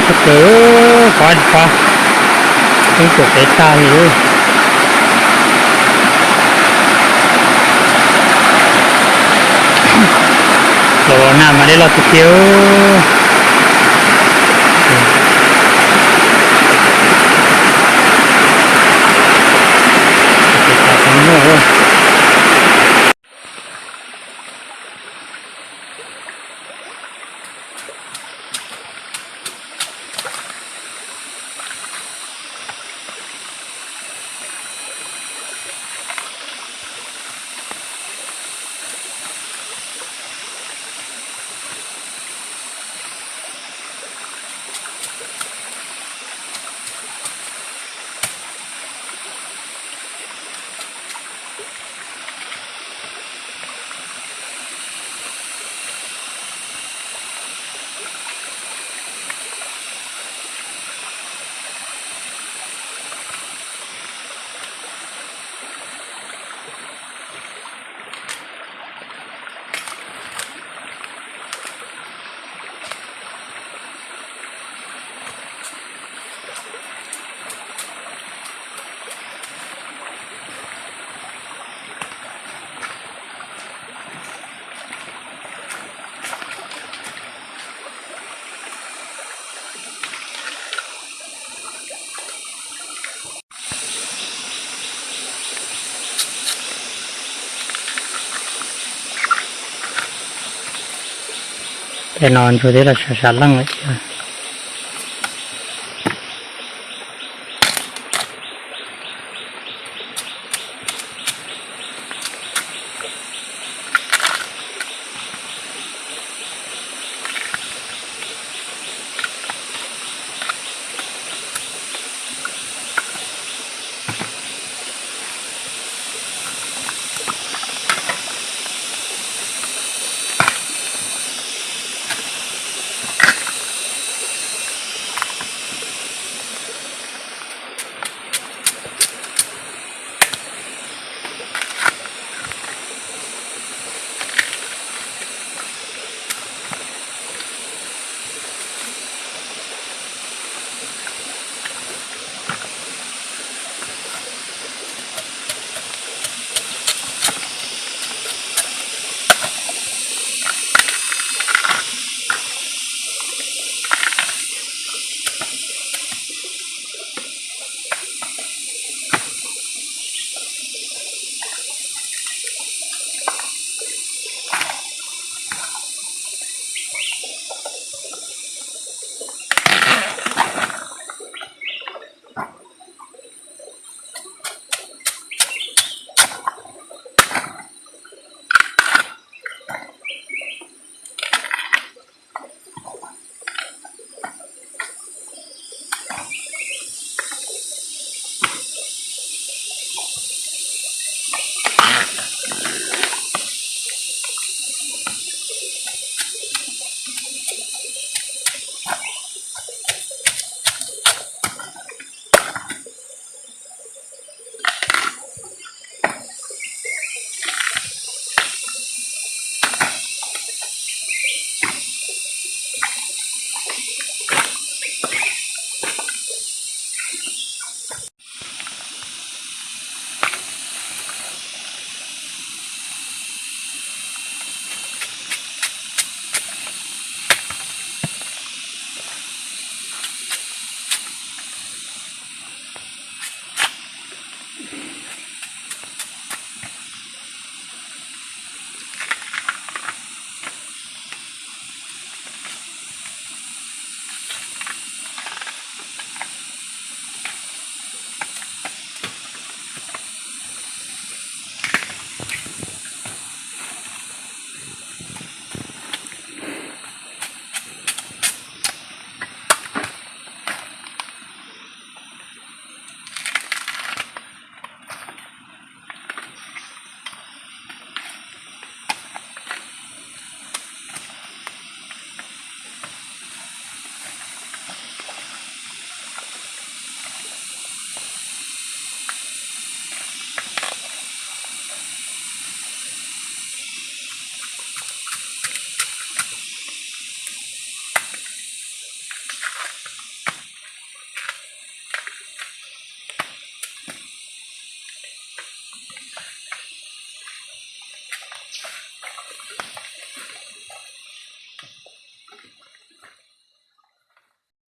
Kawg, qhov li qhov, twb tuam pem tag li. Los na mas dej loj tiag tiag. Tej no ntsuag twb los sam sam leej lawm thiab.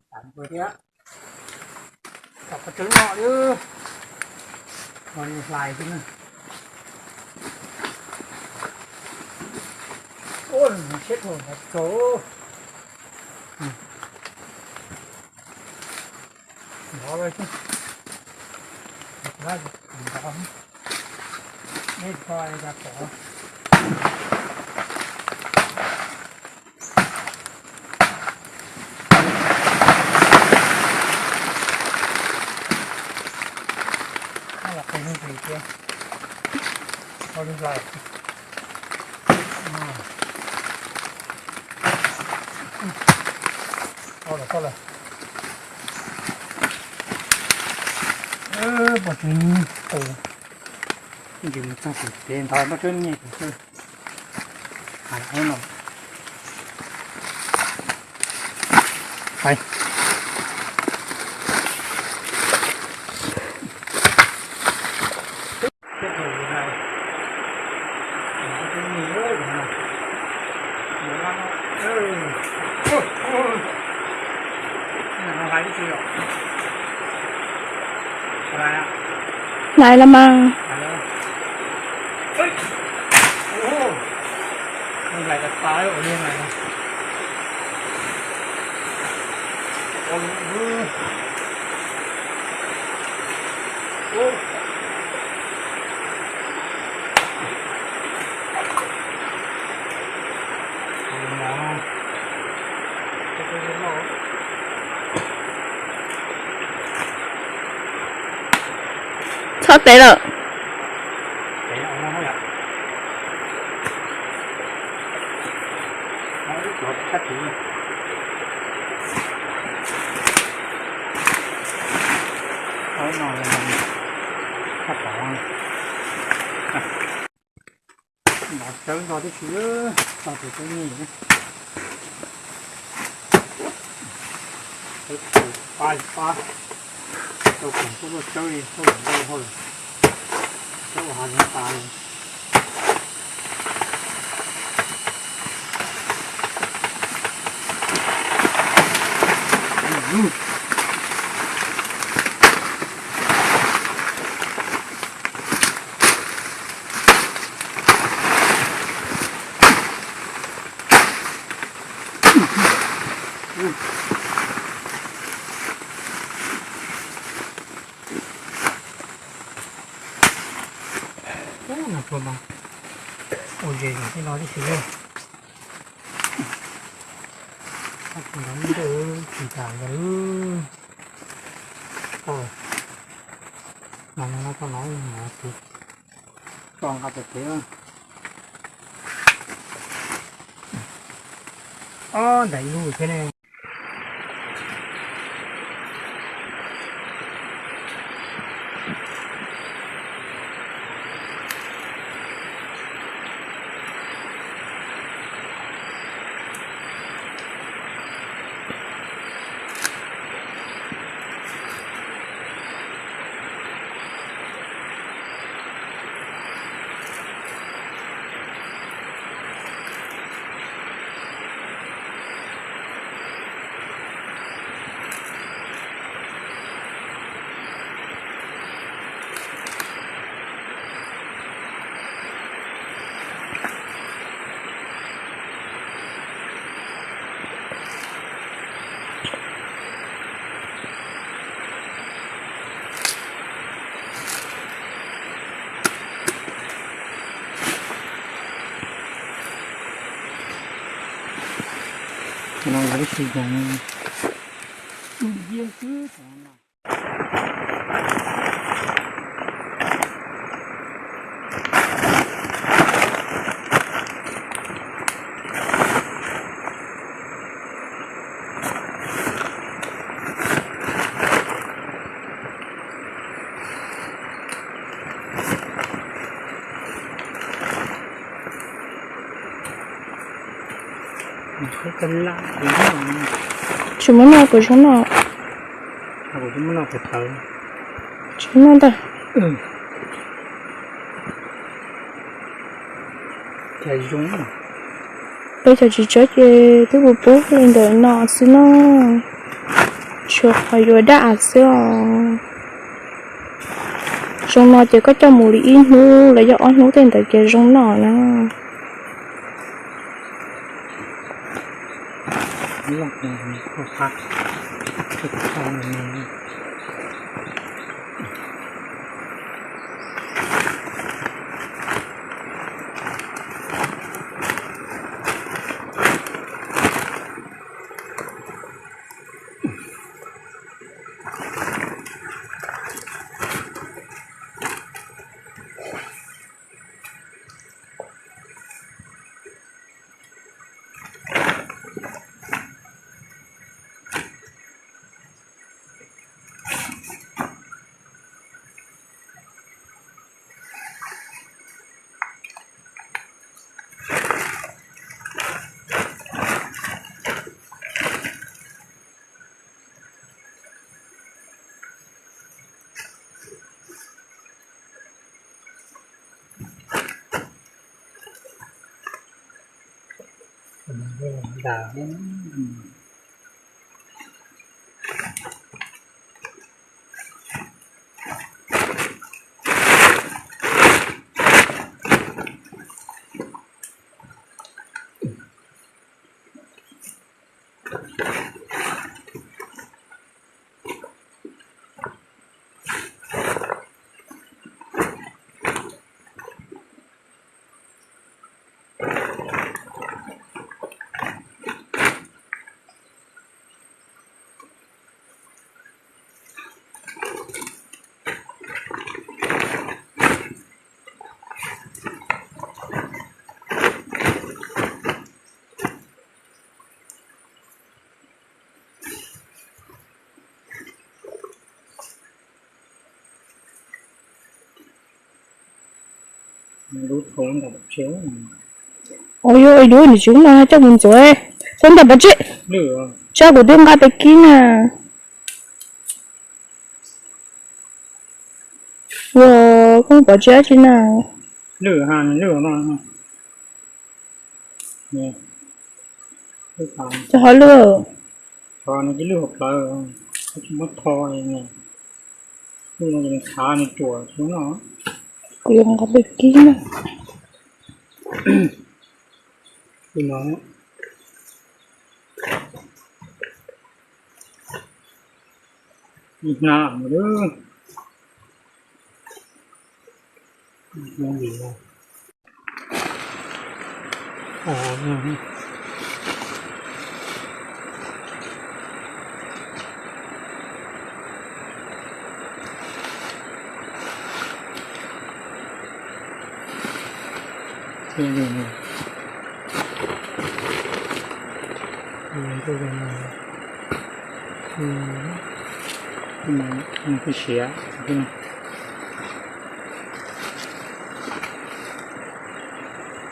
Tam npua thiab. Tom qhov tseeb no lawm. Ho li hlais xwb na. Ua siab dhau ntawd tso. Nov lawm xwb. Nov, neb tso es cas pom. Los qis ntsis thiab. Ua li hlais. Tau lawm, tau lawm. Pom tseeb tus, ntsis mus txog tim pem ntawd npaj tseeb nyiaj tus xwb. Hais no. Hais. Lais los mas. Txhob tev lawm. Nov tsawb ntog tib si, tog tus tub nyuj. Pab pab, tau khoom tuaj luaj tsawb li, tuaj luaj ntau hauj lwm, tsawb ua hav zoov tas li. Ub, no tuaj mas ua ze zog thiab no tib si lauj. Tab sis nkawd muab nrauj tsis tas ntawd. Mas no tau no mas tsis tso nqa pem pem. Ob ntais ib lub thiab ne. No yog ib tug zoo ntsia xwb. Tsis muab noj, kuv tsis noj. Tsis noj ntag. Peb cov tsis tsawg ces twb pub pub li ntawm no xwb no. Tsuas qhov yuav daj av xwb os. Zoo no ces koj coj mus li ib hnub los yog ob hnub tej ntawd ces zoo noj na. Ua yuav ib lub nws tsis no coj mus ntxuav, koj ntam pov tseg, tsam kuv twb nqa peb kib na. Ua, koj pov tseg dab tsi na? Cov hov lwj, kuv yuav nqa peb kib na. Siav,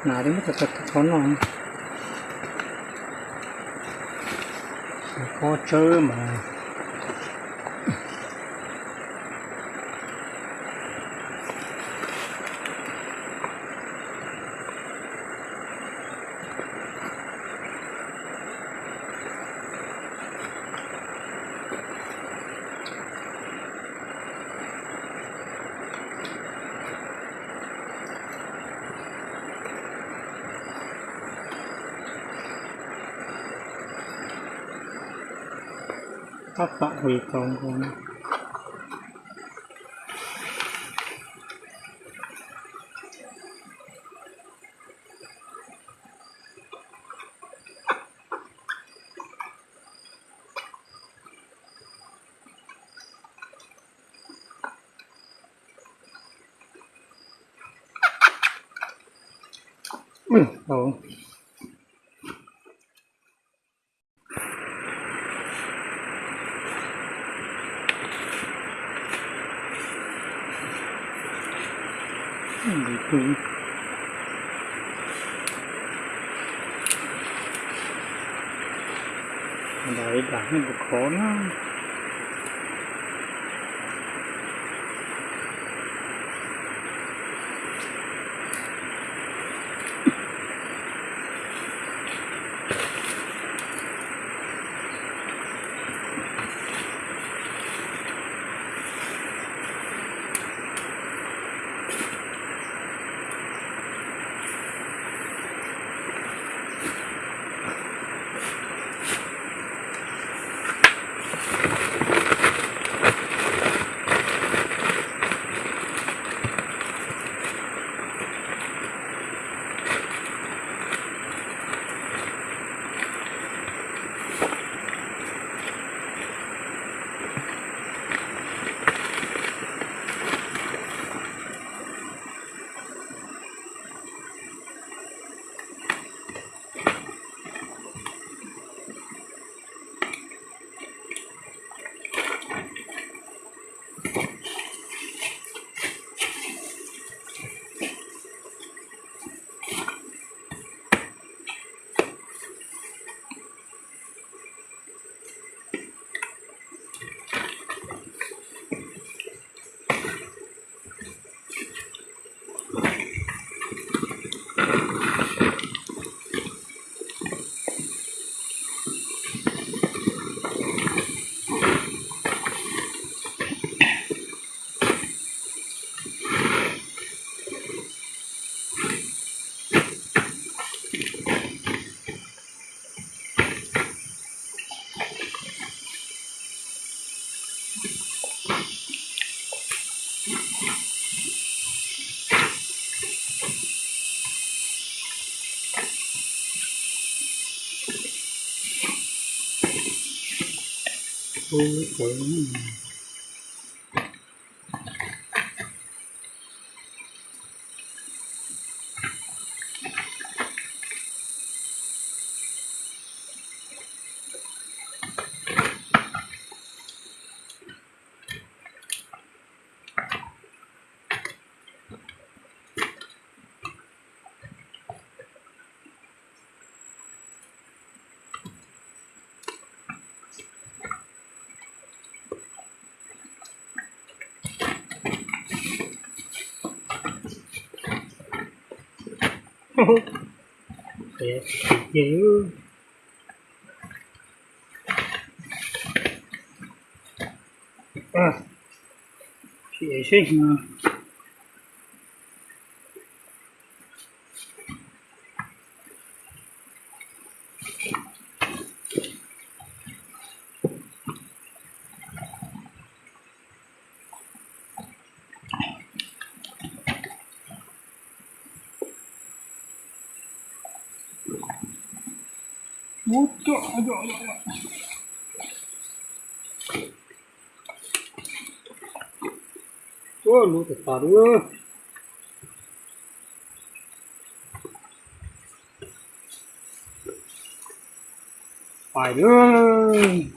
nas twb muab tau tau noj, pob tsawb mas. Tab tom hu li tau nkaus na. Ntais dam tus khov na. Ub, ub. Sim seb. Ub, lub tas tas lub. Pais lawm.